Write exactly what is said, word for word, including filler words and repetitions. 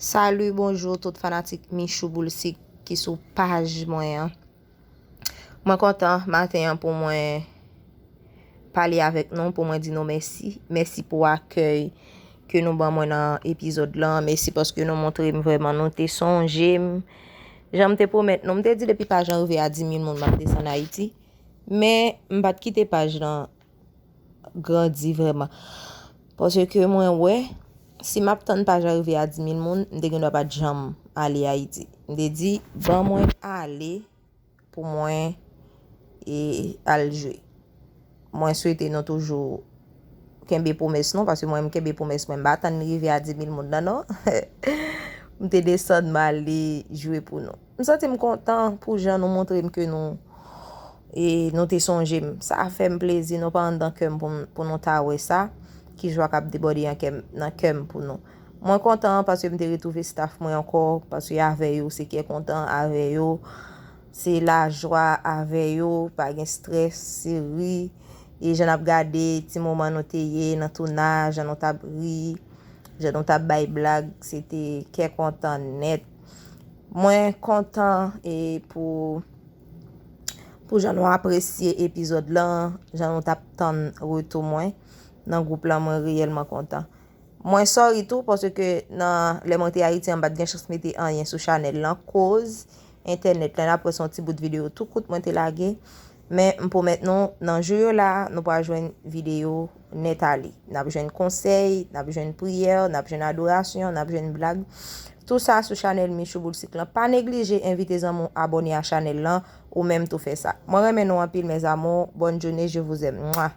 Salut, bonjou tout fanatik Michou Boulsik ki sou paj mwen an. Mwen kontan maten an pou mwen pale avèk nou, pou mwen di nou mèsi. Mèsi pou akèy ke nou ban mwen nan epizòd lan. Mèsi paske nou montre m vrèman nou te sonje m. Jan m te pwomèt nou, m te di depi paj lan rive a dis mil moun, m ap desann Ayiti. Men, m pa t kite paj lan grandi vrèman. Paske mwen wè, si m ap tann paj la rive a dis mil moun, m te gen dwa pa t janm ale Ayiti. M te di, ban mwen ale pou mwen e al jwe. Mwen swete nou toujou kenbe pwomès nou, paske mwen, m kenbe pwomès mwen, m pa tann li rive a dis mil moun nan, non. M te desann, m ale jwe pou nou. M santi m kontan pou jan nou montre m ke nou, e, nou te sonje m. Sa fè m plezi, nou pa anndan kè m pou, m- pou nou ta wè sa, ki jwa k ap debòde an kè m- nan kè m pou nou. Mwen kontan paske m te retwouve staff mwen ankò, paske avè yo se kè kontan, avè yo se lajwa, avè yo pa gen strès, se ri. E jan n ap gade ti moman nou te ye nan tounaj, jan nou t ap ri, jan nou t ap bay blag, se te kè kontan nèt. Mwen kontan e pou pou jan nou apresye epizòd lan, jan nou t ap tann retou mwen nan gwoup lan, mwen reyèlman kontan. Mwen sorry tou, paske nan lè mwen te Ayiti an, m pa t gen chans mete anyen sou chanèl lan, koz entènèt lan, n ap wè se yon ti bout videyo tou kout mwen te lage. Men m pwomèt nou, nan jou yo la, nou pral jwenn videyo nèt ale. N ap jwenn konsèy, n ap jwenn priyè, n ap jwenn adorasyon, n ap jwenn blag. Tou sa sou chanèl Michou Boulsik lan. Pa neglije envite zanmi w abòne a chanèl lan, ou menm tou fè sa. Mwen renmen nou anpil, mes amours. Bonne journée, je vous aime. Mwa.